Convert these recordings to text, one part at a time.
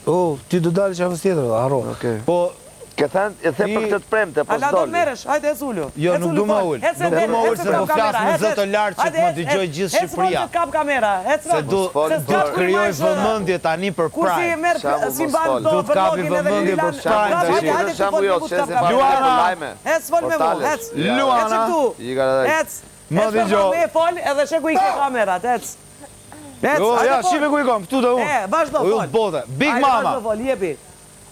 O, ti do dalësh javës tjetër, harro. Okej. Po Ke thënë, e the për këtë të premte, po Ala do s'doli. merresh, hajde ec ulu. Jo, Ec nuk ulu, du me fol. ul. Ec se Nuk du del, me ul ec se se po kap flas kamera, me ec, zë ec. të lartë që Hajde, të më ec, dëgjoj ec. gjithë Ec fol Shqipëria. që të kap kamera, ec Se fol. du Mos fol Se do s'kap të kur i krijoj marrësh ora. vëmendje tani për Kur si Prime. merr Shembull, si mos mban fol. këto Du të kapi vëllogin edhe vëmendje Milan. për Prime Kap, tash. hajde, hajde ti fol Shembull me jot, mu të kap se kamera. Luana! lajme. Ec fol me mu, Portales. ec. Luana! Ec këtu. I ka edhe. Ec. Më Ec për dëgjo. me fol edhe sheku i ke kamerat, ec. Ec, Jo, hajde ja, fol. shife ku i kom, këtu të unë. E, vazhdo U fol. bote. Big Hajde, Mama. Vazhdo fol, jepi.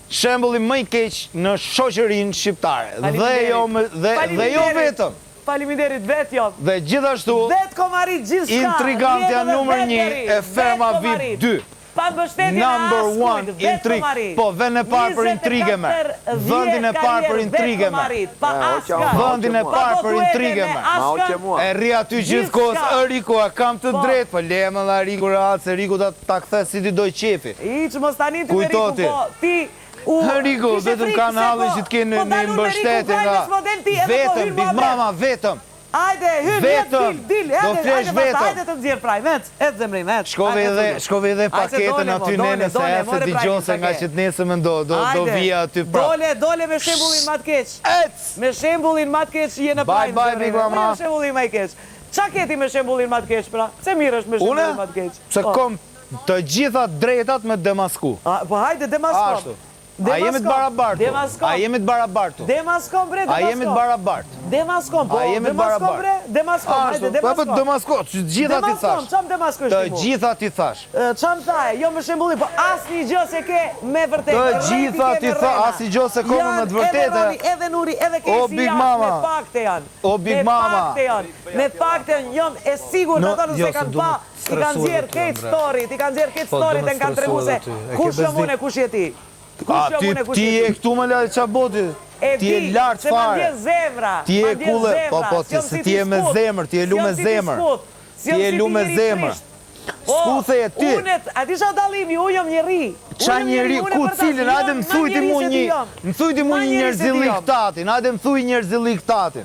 Shembulli më i keq në shoqërinë shqiptare. Dhe Faleminderit. jo me, dhe, dhe jo Faleminderit. vetëm. Faleminderit vet jo. Dhe gjithashtu Vet kom arrit gjithçka. Intrigantja rrjedhëve numër vet një deri, e Ferma vet kom VIP arrit. 2. Pa mbështetjen e Number askujt, one vet kom intrig. arrit. Po, vendin e parë për intrige merr. 24 Vendin e parë për karrierë intrige vet kom merr. arrit, Pa E, o, askën. qau, Vendin e Ma Pa parë për duete intrige me merr. Ma o askën. që mua. E rri aty gjithkohës, Gjithçka. "Ë, Riku, a kam të Po. drejtë, po leje më dha Riku rahat se Riku ta ta kthe si ti doj qefi. Iq, mos tani ti me Kujto Riku, ti. po ti u Riku, kishe vetëm frikë kanë se hallin po- që të kenë po në dalun me Riku mbështetje prajme nga s'model ti, edhe po vetëm hyn Big muhabet. Mama vetëm. Hajde, hyn, Vetëm. dil, dil, Do hajde, flesh hajde, pastaj, vetëm. hajde të nxjerr prajm, ec, ec zemrim, ec. Shkove Hajde, edhe, ec, shkove edhe Hajde, se paketën dole, mo, aty dole, nene se dole, e se more dëgjon prajmin, se nga sa ke. që të nesërmen do do do Hajde, vija aty prap. Dole, dole me shembullin më të keq. Ec! Me shembullin më të keq je në Bye, prajm. bye, zemrim. Big Mama. Me shembullin më i keq. Qa ke ti me shembullin më të keq pra? Pse mirë është me Une? shembullin më të keq? Se Po. kom të gjitha drejtat me demasku. A, po hajde demaskom. Ashtu. A jemi të barabartë? Demaskom. A jemi të barabartë? Demaskom bre, A demaskom. jemi të barabartë? Demaskom, po. A jemi të Demaskom barabartë? bre, demaskom, hajde Ashtu, po po demaskom. demasko, të gjitha ti Demaskom, thash. çam demaskosh Të ti mu? gjitha ti thash. E, Çam thaje, jo me shembullin, po asnjë gjë se ke me vërtet. Të Rrejti gjitha ke ti me tha, rrena. asnjë gjë se ke me të vërtetë. Janë edhe Roni, edhe Nuri, edhe O, Kesi Big janë, Mama. me fakte janë. O, Big me Mama. fakte janë, me fakte janë, jam e sigurt No, ato nëse jo, se kanë du pa, me i kanë stresu nxjerr edhe ty, këtë Andrea. story, i kanë nxjerr këtë Po, du story me e kanë stresu tregu edhe se ty. E ke kush jam bezdi. unë e kush je ti. A, Kush jam ti, unë e kush ti je je ti. këtu më lajë qa boti, E ti je di, lartë se ma fare. ndjen zemra. Ti je ma ndjen kulle, po zemra, po, ti s'jam se si ti je me skut, zemër, ti je lu s'jam me si ti zemër. skut, s'jam Ti je si lu me njeri zemër. trisht. Po, Skuthe je ti. Unë, a di qa dallimi, unë jam njeri. Unë Qa jam njeri, unë e ku përtas, cilin, jam hajde më ma thuj ti njeri mu se një, jam. më thuj ti mu Ma një njeri se ti njerëzillik jam. tatin, hajde më thuj njerëzillik tatin.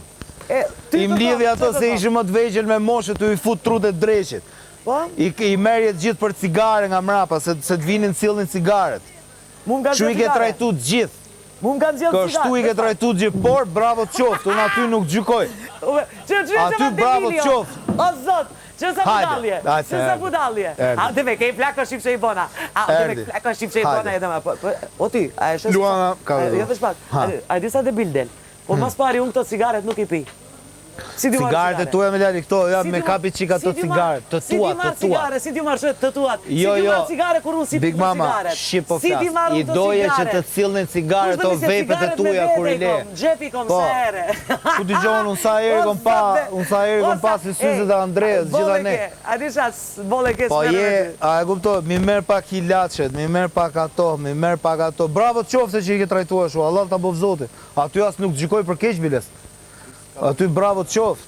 E, ty I të mblidhi thom, ato ç'të se thom? ishin më të vegjël me moshë tu i fut trut e dreqit. Po? I, i merrje të gjithë për cigare nga mrapa, se, se të vinin sillnin cigaret. Mu më kanë Kështu i nxjerr ke cigare. trajtu të gjithë. Mu më kanë nxjerr cigare. Kështu i ke trajtu të gjithë, por bravo të qoftë, unë aty nuk gjykoj. Që që Aty bravo të qoftë. O zot, që sa Hajde, budallje, hajde, që sa erdi. budallje. Erdi. A te ke plak është shqipse i bona. A te Erdi. plak është shqipse i Hajde. bona edhe ma. Po, po, o ti, a e sheh? Luana, ka A, vedu. Jo veç pak. Ha. A, a di sa debil del. Po mas pari unë këto cigaret nuk i pi. Si di marr Cigaret e cigare? tuaja me lali këto, ja Si me di kapi marr- çika si të di marr- cigaret, të Si di tua, marr të tua. cigare, si di marr shë të tuat. Jo, si di jo. marr cigare kur unë si Big pi Mama, cigaret. shqip po Si di flas. marr I unë të doje që të cigaret? sillnin cigaret Kush do o mi se vepet e cigaret me tuaja vete kur i i le. kom, xhepi kom Po. sa here. Ku dëgjon unë sa herë O, kom pa, zot, unë sa herë o, kom pa sa- si syzet ej, e Andreas, bolle gjitha ne. ke, A di qa, s- bolle ke Po s'merrem je, me ty. a e kuptoj, mi merr pak ilaçet, mi merr pak ato, mi merr pak ato. Bravo të qoftë që i ke trajtuar ashtu, Allah ta bëf Zoti. Aty as nuk gjykoj për keq biles. Aty bravo të qoftë.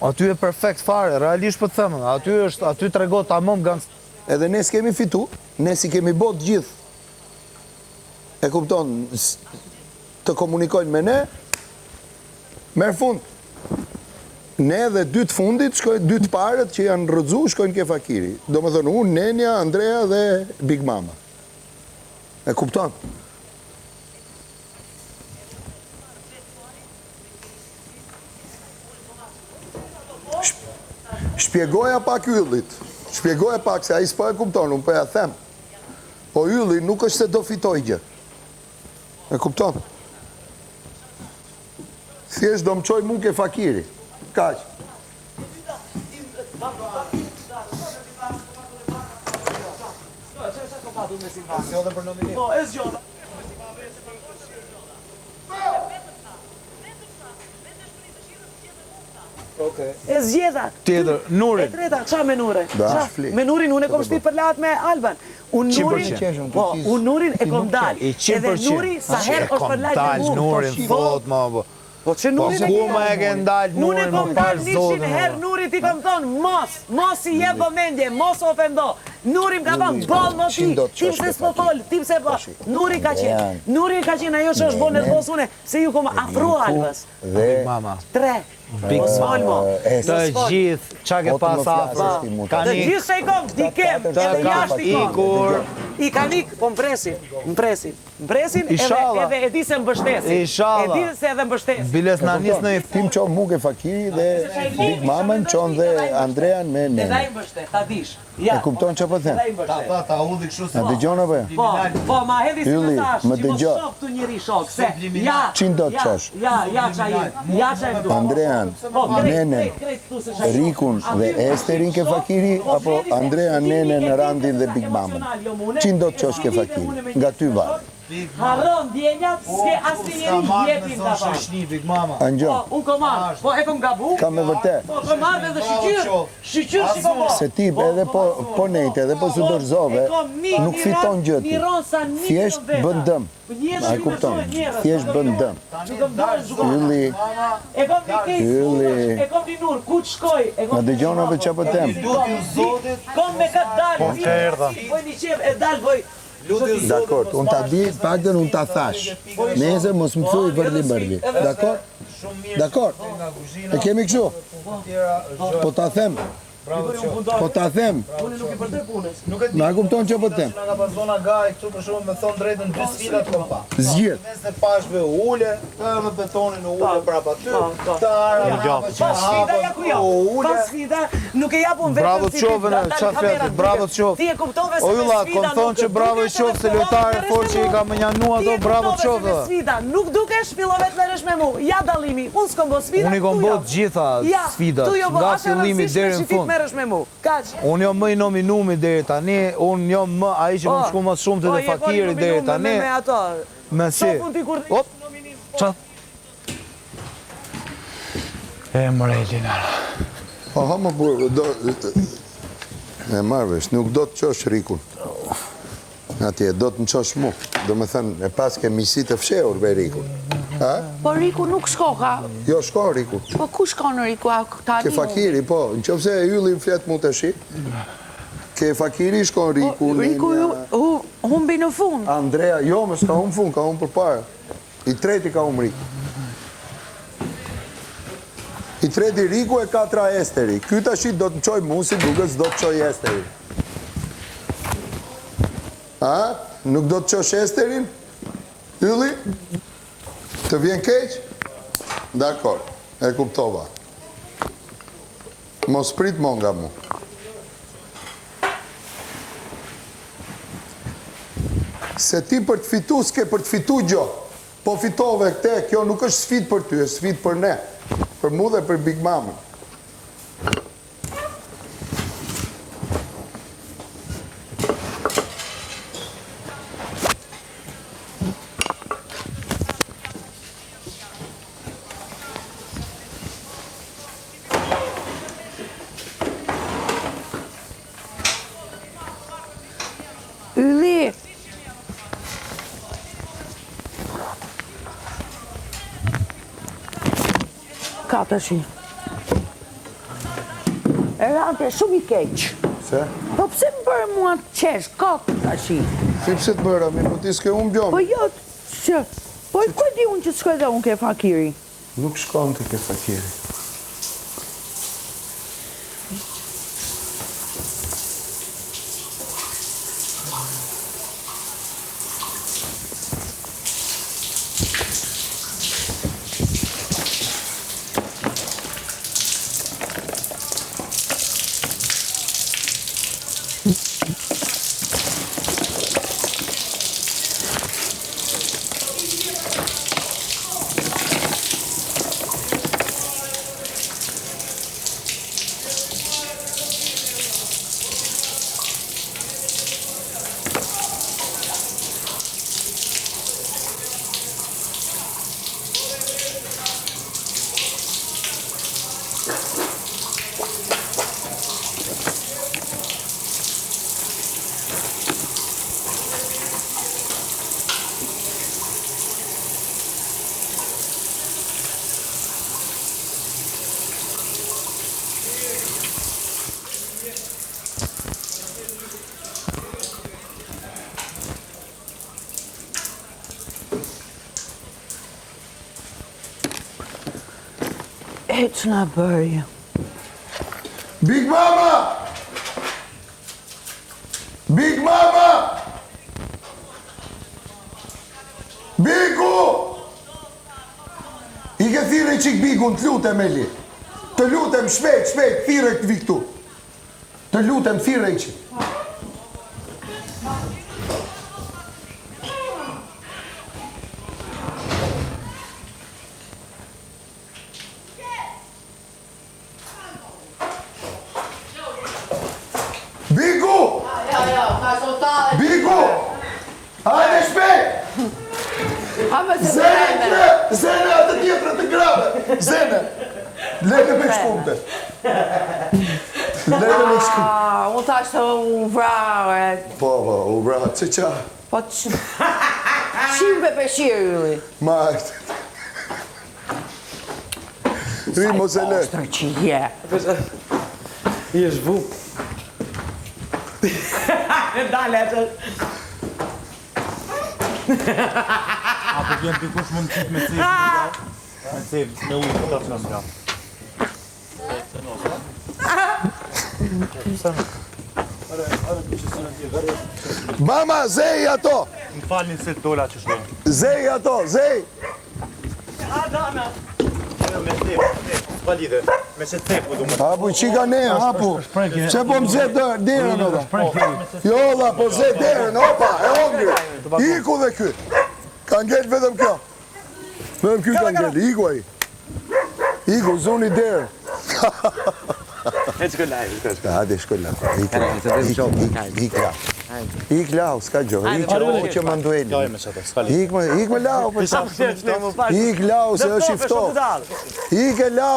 Aty e perfekt fare, realisht po të them, aty është, aty trego tamam gangster. Edhe ne s'kemi fitu, ne si kemi bo të gjithë. E kupton, s- të komunikojnë me ne, merr fund. Ne dhe dy të fundit, shkojnë dy të parët që janë rrëzu, shkojnë ke fakiri. Do më thënë, unë, Nenja, Andrea dhe Big Mama. E kupton? Shpjegoja pak yllit. Shpjegoja pak se ai s'po e kupton, unë po ja them. Po ylli nuk është se do fitoj gjë. E kupton? Thjesht do më çoj mu ke fakiri. Kaq. Po, e zgjodha. E zgjedha. Tjetër, Nurin. E treta, qa me Nurin? Da, Qa? fli. Me Nurin unë e kom shti për lahat me Alban. Unë Nurin, 100%. po, unë Nurin e kom dal. I 100%. Edhe Nuri sa herë E është kom për lahat dal me mu. Nurin, Po, thot më po. Po që Po Nurin e ku ke më e ke ndal Unë e Nurin, kom më dal par 100 zotin. herë mo. Nurit. Nurit i kom thonë, mos, mos i jep vëmendje, mos u ofendo. Nuri më ka thonë, boll mo ti, ti pse s'po fol, ti pse po. Nuri ka qenë, Nuri ka qenë ajo që është bo nervoz une, se ju kom afru Albës. Tre. Big Mama. Të gjithë, ça ke po pas afër. Të gjithë se i kom, i kem, edhe jashtë i kom. Ikur. I kam ik, po më presin, më presin. Më presin edhe, edhe e di se mbështesin. Ishalla. E di se edhe mbështesin. Biles na nis në Ti më çon mu ke Fakiri dhe Big Mamën çon dhe Andrean me Edhe ai Nene. mbështet, ta dish. Ja. E kupton çfarë po them? Edhe ai mbështet. Ta ta udhi kështu Na dëgjon apo jo? Po, po, ma hedhi si Ylli, mesazh, më që mos dëgjo. shoh këtu njeri shok, se ja, Çin do të ja, çosh? ja, ja ça jem, ja ça jem këtu. Andrean, Po, krejt, Nenen, krejt, krejt këtu se ça Rikun dhe Esterin ke Fakiri Po, apo Andrea, Nenen, Randin dhe Big Mamën? Çin do të çosh ke Fakiri? Nga ty varet. Harron ndjenjat, s'ke asnjë njeri jepin ta pa. Shoqni Big Mama. Angjon, Po, unë kom marrë, po e kom gabu. Kam me vërtet. Po, kom marrë edhe shyqyr, shyqyr si kom bo. Se ti edhe po po nejte edhe po s'u dorëzove, nuk fiton gjë ti. Thjesht bën dëm. A e kupton? Thjesht bën dëm. Ylli, E kom një kejt, Ylli. e kom një nur, ku të shkoj, e kom Na dëgjon apo çfarë po them? Kom me këtë dalë, Po, ke erdha. Bëj një qef, e dalë, bëj. Dakor, unë ta di, paktën unë ta thash. Nesër mos më thuj vërli bërli. Dakor? Dakor. E kemi kështu? Po ta them. Po ta them. Unë nuk i përdoj punës. Nuk e di. Na kupton çfarë po them? Na ka pas zona gaj këtu për shembull me thon drejtën dy sfida të kom pa. Zgjidh. Mes e pashve u ule, të me betonin u ule prapa aty, të ara prapa që Pa sfida ja ku jo. u ule. Pa sfida nuk e japun vetëm Bravo si qoftë, ti, ne, dal qa kamera flet, bravo duket. qoftë. Ti e kuptove se O me Ylla, sfida kom thonë nuk që bravo i dukesh qoftë se edhe lojtare fillove fort që i ka mënjanu Ti ato, e bravo kuptove se qoftë. me sfida nuk dukesh, fillove të merresh me mu. Ja dallimi, unë s'kom bo sfida. Unë i kom tu bo jo. të gjitha Ja, sfidat, tu jo, bo, nga aq e fillimi rëndësishme deri në që ti të fund. merresh me mu. Kaq. Unë jam më i nominumi deri tani, unë jam më ai që më shku më shumë të Po, dhe je kon i fakiri deri nominuar me- tani. Me ato. Me si? Shofun ti kur Op, qa? E mre Elina. Po ha më burr, do e marr vesh, nuk do të çosh Rikun. Atje, do të më çosh mu. Do me thënë, e pas ke miqësi të fshehur me Rikun. Ha? Po Riku nuk shkoka. Jo, shko Riku. Po ku shkon Riku? A tani? Ke fakiri, po, në qoftë se Ylli më flet mu të shi, ke fakiri shkon Riku, Po, Riku Nenja, ju, hu, humbi në fund. Andrea, jo, më s'ka humbë fund, ka humbë përpara. I treti ka humbë Riku. I treti Riku e katra Esteri. Ky tashi do të më çoj mu, si duket s'do të çoj Esterin. A? Nuk do të çosh Esterin? Ylli? Të vjen keq? Dakor, e kuptova. Mos prit mo nga mu. Se ti për të fitu, s'ke për të fitu gjo. Po fitove këte, kjo nuk është sfidë për ty, është sfidë për ne. Për mu dhe për Big Mamën. Ylli. Ka të shi. E rante, shumë i keq. Se? Po pse më bërë mua të qesh, kot tashi? Si pse të bëra, mi, po ti s'ke unë Po gjomë. jo, që... Po ku e di unë që s'shkoj dhe unë ke fakiri? Nuk shkon të ke fakiri. E ç'na bëri. Big Mama! Big Mama! Bigu! Ike thirre çik Bigun, të lutem Eli. Të lutem shpejt, shpejt, thirre të vi këtu. Të lutem thirre çik. Bigu! Bigu! Hajde shpejt! Zene tre, zene atë tjetrën të grave! Zene! Lene me shkumte. Lene me shkumte. Ah, unë thash se u vra, e. Po, po, u vra, që qa? Po që... Qim pe peshir, ylli. Ma... Ri, mos e le. Poshtër që je. I është vu. Dale, atë. A po vjen dikush më më qitë me cevë, me cevë, me ujë, të të nga. Mama, zej ato! Më falni se dola që shkojnë. Zej ato, zej! Me cevë, s'ka lidhe. Me që cevë, po du më. Hapu, qika ne, hapu. Pse po më zë dë- derën, ola? Jo, ola, po zë derën, opa, e hongri. Iku dhe ky. Ka ngel vetëm kjo. Vetëm ky ka ngel, iku ai. Iku, zuni derën. E shkoj live, shkoj, shkoj. Hajde, shkoj la. Ik, ik, ik, ik, la. Ik lau, s'ka gjë. Ik, o, që më ndueli. Jo, me çato, s'ka lidhe. Ik, më, ik më lau, po. Ik Ik lau, se është i ftohtë. Ik e lau.